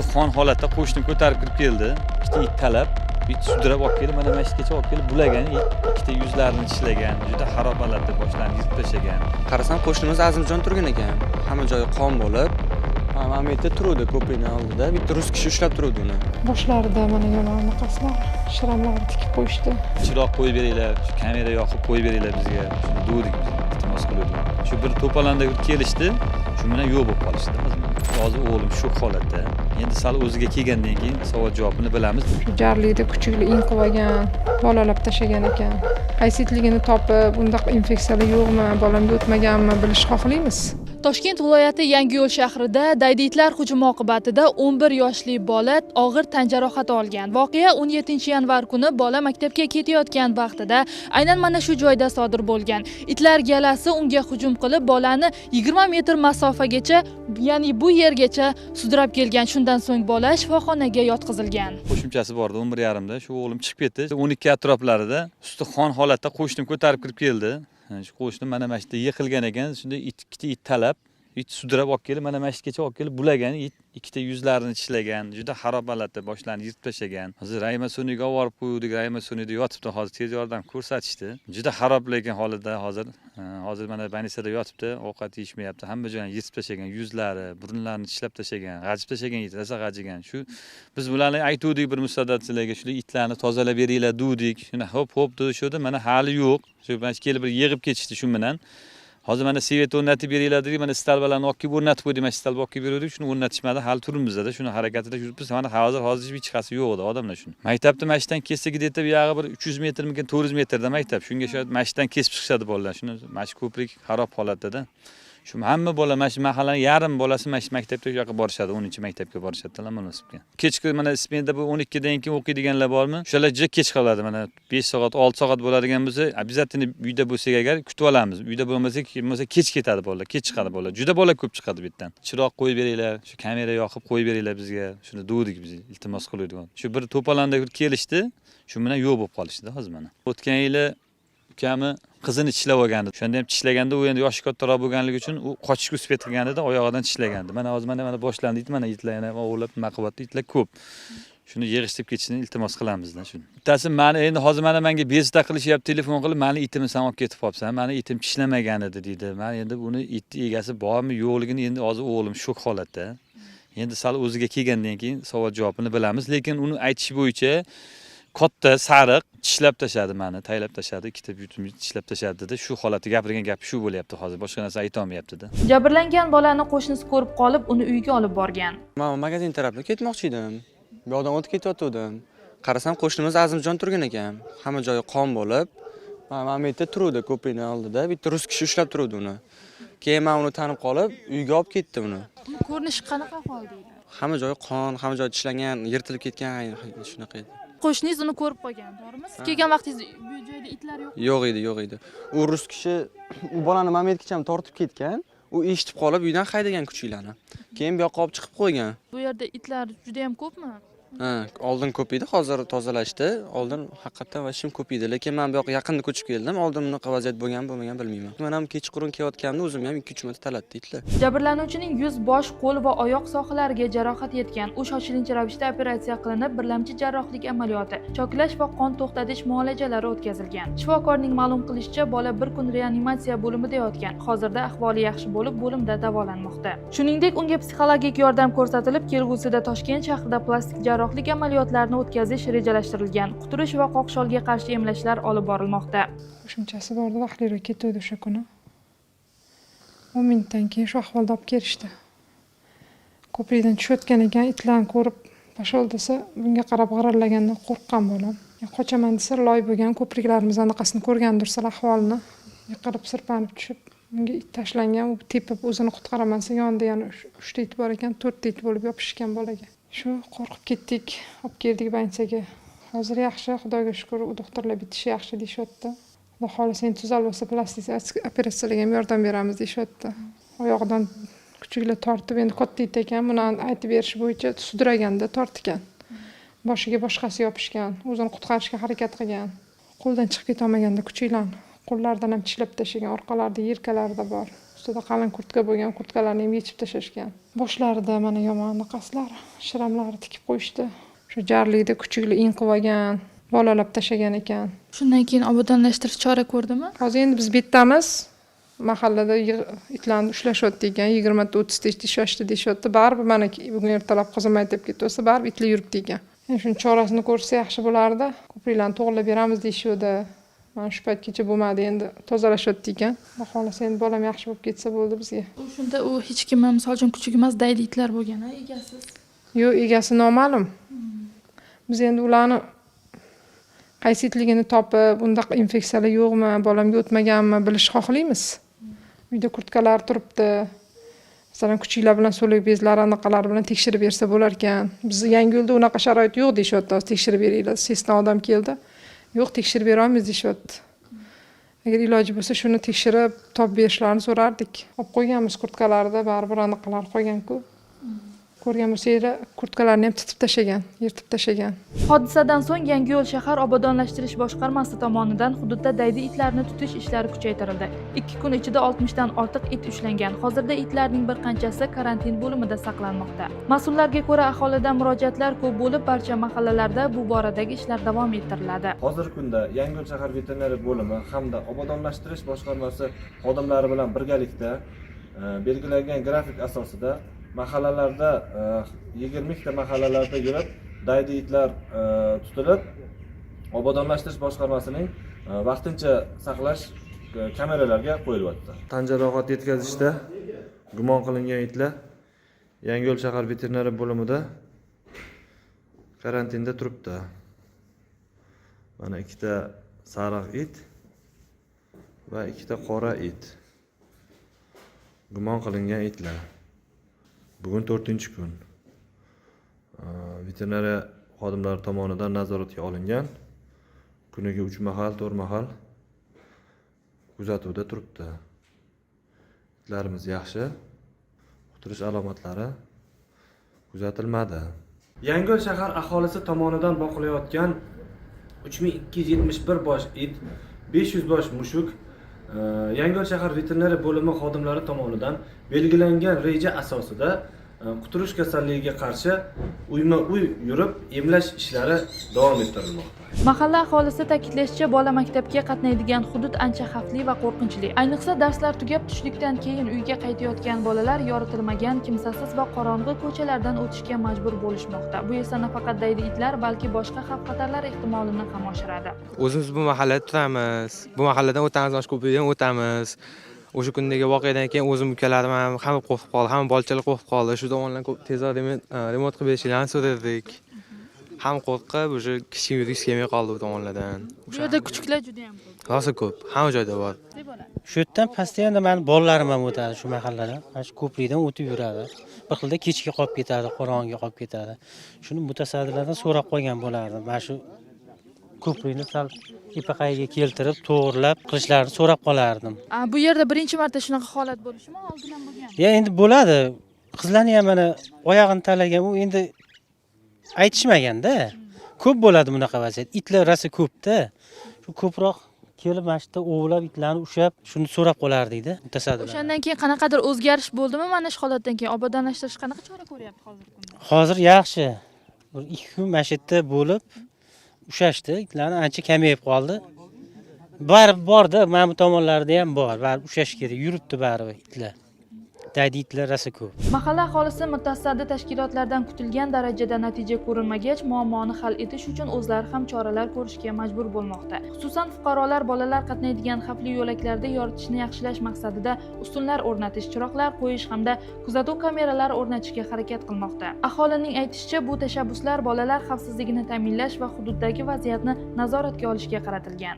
Usti qon holatda qo'shnim ko'tarib kirib keldi. Ikkita it talab, it sudrab olib kelib, mana masjidgacha olib kelib bulagan, ikkita yuzlarini tishlagan, juda xarob holatda boshlarini yirtib tashlagan. Qarasam qo'shnimiz Azimjon turgan ekan. Hamma joyi qon bo'lib, mana bu yerda turuvdi ko'prikning oldida. Bitta rus kishi ushlab turuvdi uni. Boshlarida mana yomon anaqasilar, shiramlarni tikib qo'yishdi. Chiroq qo'yib beringlar, shu kamera yoqib qo'yib beringlar bizga. Shuni duvdik biz, iltimos qiluvdik. Shu bir to'polonda kelishdi, shu bilan yo'q bo'lib qolishdi hozir. Hozir o'g'lim shu holatda. Endi sal o'ziga kelgandan keyin savol javobini bilamiz. Shu jarlikda kuchukli in qilib olgan, bolalab tashlagan ekan. Qaysi itligini topib, unda infeksiyalar yo'qmi, bolamga o'tmaganmi bilishni xohlaymiz. Toshkent viloyati Yangiyo'l shahrida daydi itlar hujumi oqibatida 11 yoshli bola og'ir tan jarohati olgan. Voqea 17-yanvar kuni bola maktabga ketayotgan vaqtida aynan mana shu joyda sodir bo'lgan. Itlar galasi unga hujum qilib, bolani 20 metr masofagacha, ya'ni bu yergacha sudrab kelgan. Shundan so'ng bola shifoxonaga yotqizilgan. Qo'shimchasi bordi 11:30da shu o'g'lim chiqib ketdi. 12 atroflarida usti qon holatda qo'shnim ko'tarib kirib keldi. Shu qo'shnim mana mana shu yerda yiqilgan ekan, shunda ikkita it talab, it sudrab olib kelib, mana masjidgacha olib kelib bulagan, it ikkita yuzlarini tishlagan, juda xarob holatda boshlarini yirtib tashlagan. Hozir Rayma Suniyga olib borib qo'yuvdik, Rayma Suniyda yotibdi, hozir tez yordam ko'rsatishdi. Juda xarob lekin holida hozir, hozir mana больницада yotibdi, ovqat yeyishmayapti, hamma joyini yirtib tashlagan, yuzlari, burunlarini tishlab tashlagan, g'ajib tashlagan, it rosa g'ajigan. Shu biz bularni aytuvdik bir mustaddatchilarga, shu itlarni tozalab beringlar duvdik. Shuni hop hop deyishdi, mana hali yo'q. Shu mana kelib bir yig'ib ketishdi shu bilan. Hozir mana svet o'rnatib beringlar dedik, mana stalbalarni olib kelib o'rnatib qo'ydik, mana stalba olib kelib beruvdik, shuni o'rnatishmadi, hali turibmiz-da, shuni harakatida yuribmiz. Mana hozir hech chiqasi yo'q edi odamlar shuni. Maktabni masjiddan kessa где-то bu yog'i bir 300 metrmikin, 400 metrda maktab. Shunga shu masjiddan kesib chiqishadi bolalar. Shuni mana shu ko'prik xarob holatda-da. Shu hamma bola mana shu mahallaning yarim bolasi mana shu maktabga shu yoqqa borishadi, 10-maktabga borishadi, Lomonosovga. Kechki mana smenada bu 12 dan keyin o'qiydiganlar bormi? O'shalar juda kech qoladi. Mana 5 soat, 6 soat bo'ladigan bo'lsa, обязательно uyda bo'lsak agar kutib olamiz. Uyda bo'lmasak, bo'lmasa kech ketadi bolalar, kech chiqadi bolalar. Juda bola ko'p chiqadi bu yerdan. Chiroq qo'yib beringlar, shu kamera yoqib qo'yib beringlar bizga. Shuni duvdik biz, iltimos qiluvdik. Shu bir to'polonda kelishdi, shu bilan yo'q bo'lib qolishdi hozir mana. O'tgan yili ukami qizini tishlab olgandi. O'shanda ham tishlaganda u endi yoshi kattaroq bo'lganligi uchun u qochishga успеть qilganida oyog'idan tishlagandi. Mana hozir mana boshlandi, mana itlar yana ovlab nima qilyapti, itlar ko'p. Shuni yig'ishtirib ketishini iltimos qilamizda shuni. Bittasi mani endi hozir mana menga bezovta qilishyapti, telefon qilib, mani itimni sen olib ketib qolibsan, mani itim tishlamagan edi deydi. Men endi buni itni egasi bormi, yo'qligini endi hozir o'g'lim shok holatda. Endi sal o'ziga kelgandan keyin savol javobini bilamiz, lekin uni aytishi bo'yicha katta sariq tishlab tashladi meni, taylab tashladi, ikkita butimni tishlab tashladi dedi. Shu holatda gapirgan gapi shu bo'lyapti hozir, boshqa narsa ayta olmayapti-da. Jabrlangan bolani qo'shnisi ko'rib qolib, uni uyga olib borgan. Men magazin tarafga ketmoqchi edim. Bu yoqdan o'tib ketayotgandim. Qarasam qo'shnimiz Azimjon turgan ekan. Hamma joyi qon bo'lib, mana bu yerda turuvdi ko'prikning oldida. Bitta rus kishi ushlab turuvdi uni. Keyin men uni tanib qolib, uyga olib ketdi uni. Ko'rinishi qanaqa ahvolda edi? Hamma joyi qon, hamma joyi tishlangan, yirtilib ketgan, shunaqa edi. Qo'shningiz uni ko'rib qolgan, to'g'rimi? Siz kelgan vaqtingizda bu joyda itlar yo'q. Yo'q edi, yo'q edi. U rus kishi u bolani mana bu yergacha ham tortib ketgan. U eshitib qolib uydan haydagan kuchuklarni. Keyin bu yoqqa olib chiqib qo'ygan. Bu yerda itlar juda ham ko'pmi? Ha, oldin ko'p edi, hozir tozalashdi. Oldin haqiqatdan vashim ko'p edi, lekin men bu yoqqa yaqinda ko'chib keldim. Oldin bunaqa vaziyat bo'lgan, bo'lmagan bilmayman. Men ham kechqurun kelayotganimda o'zimni ham 2-3 marta talatdi itlar. Jabrlanuvchining yuz, bosh, qo'l va oyoq sohalariga jarohat yetgan. U shoshilinch ravishda operatsiya qilinib, birlamchi jarrohlik amaliyoti, choklash va qon to'xtatish muolajalari o'tkazilgan. Shifokorning ma'lum qilishicha, bola bir kun reanimatsiya bo'limida yotgan. Hozirda ahvoli yaxshi bo'lib, bo'limda davolanmoqda. Shuningdek, unga psixologik yordam ko'rsatilib, kelgusida Toshkent shahrida plastik jarrohlik amaliyotlarini o'tkazish rejalashtirilgan. Quturish va qoqsholga qarshi emlashlar olib borilmoqda. Qo'shimchasi bordi, vaqtliroq ketuvdi o'sha kuni. 10 minutdan keyin shu ahvolda olib kelishdi. Ko'prikdan tushayotgan ekan, itlarni ko'rib пошёл desa, bunga qarab g'irillagandan qo'rqqan bolam. Qochaman desa, loy bo'lgan ko'priklarimiz anaqasini ko'rgandirsiz ahvolini. Yiqilib, sirpanib tushib, unga it tashlangan, u tepib o'zini qutqaraman desa, yonida yana 3 ta it bor ekan, 4 ta it bo'lib yopishgan bolaga. Shu qo'rqib ketdik, olib keldik больница ga. Hozir yaxshi, Xudoga shukur, u doktorlar bitishi yaxshi deyishyapti. Xudo xohlasa endi tuzalib olsa plastik operatsiyalarga ham yordam beramiz deyishyapti. Oyog'idan kuchuklar tortib, endi katta it ekan, buni aytib berishi bo'yicha sudraganda tortgan. Boshiga boshqasi yopishgan, o'zini qutqarishga harakat qilgan. Qo'ldan chiqib ketolmaganda kuchuklarni qo'llaridan ham tishlab tashlagan, orqalarida, yelkalarida bor. Ustida qalin kurtka bo'lgan, kurtkalarni ham yechib tashlashgan. Boshlarida mana yomon anaqasilari, shiramlari tikib qo'yishdi. Shu jarlikda kuchukli in qilib olgan, bolalab tashlagan ekan. Shundan keyin obodonlashtirish chora ko'rdimi? Hozir endi biz bu yerdamiz. Mahallada itlarni ushlashyapti ekan, 20 ta 30 ta it ushlashdi deyishyapti. Baribir mana bugun ertalab qizim aytib ketdi, baribir itlar yuribdi ekan. Endi shuni chorasini ko'rsa yaxshi bo'lardi. Ko'priklarni to'g'irlab beramiz deyishuvdi. Mana shu paytgacha bo'lmadi, endi tozalashyapti ekan. Xudo xohlasa endi bolam yaxshi bo'lib ketsa bo'ldi bizga. U shunda u hech kim, misol uchun kuchuk emas, daydi itlar bo'lgan, a, egasiz. Yo'q, egasi noma'lum. Biz endi ularni qaysi itligini topib, unda infeksiyalar yo'qmi, bolamga o'tmaganmi bilishni xohlaymiz. Uyda kurtkalar turibdi. Masalan, kuchuklar bilan so'lak bezlari anaqalari bilan tekshirib bersa bo'lar ekan. Biz Yangiyo'lda unaqa sharoit yo'q deyishyapti. Hozir tekshirib beringlar. Sesdan odam keldi. Yo'q, tekshirib bera olmaymiz deyishyapti. Agar iloji bo'lsa shuni tekshirib topib berishlarini so'rardik. Olib qo'yganmiz kurtkalarni, baribir anaqalar qolgan-ku. Ko'rgan bo'lsanglar, kurtkalarni ham titib tashlagan, yirtib tashlagan. Hodisadan so'ng Yangiyo'l shahar obodonlashtirish boshqarmasi tomonidan hududda daydi itlarni tutish ishlari kuchaytirildi. 2 kun ichida 60 dan ortiq it ushlangan. Hozirda itlarning bir qanchasi karantin bo'limida saqlanmoqda. Mas'ullarga ko'ra, aholidan murojaatlar ko'p bo'lib, barcha mahallalarda bu boradagi ishlar davom ettiriladi. Hozirgi kunda Yangiyo'l shahar veterinariya bo'limi hamda obodonlashtirish boshqarmasi xodimlari bilan birgalikda belgilangan grafik asosida mahallalarda 22 ta mahallalarda yurib daydi itlar tutilib, obodonlashtirish boshqarmasining vaqtincha saqlash kameralarga qo'yilyapti. Tan jarohati yetkazishda gumon qilingan itlar Yangiyo'l shahar veterinariya bo'limida karantinda turibdi. Mana ikkita sariq it va ikkita qora it. Gumon qilingan itlar. Bugun 4-kun. Veterinariya xodimlari tomonidan nazoratga olingan. Kuniga 3 mahal, 4 mahal kuzatuvda turibdi. Itlarimiz yaxshi. Quturish alomatlari kuzatilmadi. Yangiyo'l shahar aholisi tomonidan boqilayotgan 3271 bosh it, 500 bosh mushuk Yangiyo'l shahar veterinariya bo'limi xodimlari tomonidan belgilangan reja asosida quturish kasalligiga qarshi uyma-uy yurib emlash ishlari davom ettirilmoqda. Mahalla aholisi ta'kidlashicha, bola maktabga qatnaydigan hudud ancha xavfli va qo'rqinchli. Ayniqsa darslar tugab tushlikdan keyin uyga qaytayotgan bolalar yoritilmagan, kimsasiz va qorong'i ko'chalardan o'tishga majbur bo'lishmoqda. Bu esa nafaqat daydi itlar, balki boshqa xavf-xatarlar ehtimolini ham oshiradi. O'zimiz bu mahallada turamiz. Bu mahalladan o'tamiz, mana shu ko'prikdan o'tamiz. O'sha kundagi voqeadan keyin o'zim ukalarim ham hamma qo'rqib qoldi, hamma bolachalar qo'rqib qoldi. Shu tomondan ko'p tezroq remont qilib berishlarini so'radik. Ham qo'rqib, o'sha hech kim yurgisi kelmay qoldi bu tomonlardan. Bu yerda kuchuklar juda ham ko'p. Rosa ko'p, hamma joyda bor. Shu yerdan pastda endi mani bolalarim ham o'tadi shu mahalladan. Mana shu ko'prikdan o'tib yuradi. Bir xilda kechga qolib ketadi, qorong'iga qolib ketadi. Shuni mutasaddilardan so'rab qolgan bo'lardim. Mana shu ko'prikni sal epaqayiga keltirib, to'g'rilab qilishlarini so'rab qolardim. Bu yerda birinchi marta shunaqa holat bo'lishimi, oldin ham bo'lgan? Ya endi bo'ladi. Qizlarni ham mana oyog'ini talagan, u endi aytishmaganda. Ko'p bo'ladi bunaqa vaziyat. Itlar rosa ko'pda. Shu ko'proq kelib mana shu yerda ovlab itlarni ushlab, shuni so'rab qolardik-da mutasaddilar. O'shandan keyin qanaqadir o'zgarish bo'ldimi mana shu holatdan keyin? Obodonlashtirish qanaqa chora ko'ryapti hozirgi kunda? Hozir yaxshi. Bir 2 kun mana shu yerda bo'lib ushlashdi, itlarni ancha kamayib qoldi. Baribir borda, mana bu tomonlarda ham bor. Baribir ushlash kerak, yuribdi baribir itlar. Daydi itlar rosa ko'p. Mahalla aholisi mutasaddi tashkilotlardan kutilgan darajada natija ko'rinmagach, muammoni hal etish uchun o'zlari ham choralar ko'rishga majbur bo'lmoqda. Xususan, fuqarolar bolalar qatnaydigan xavfli yo'laklarda yoritishni yaxshilash maqsadida ustunlar o'rnatish, chiroqlar qo'yish hamda kuzatuv kameralari o'rnatishga harakat qilmoqda. Aholining aytishicha, bu tashabbuslar bolalar xavfsizligini ta'minlash va hududdagi vaziyatni nazoratga olishga qaratilgan.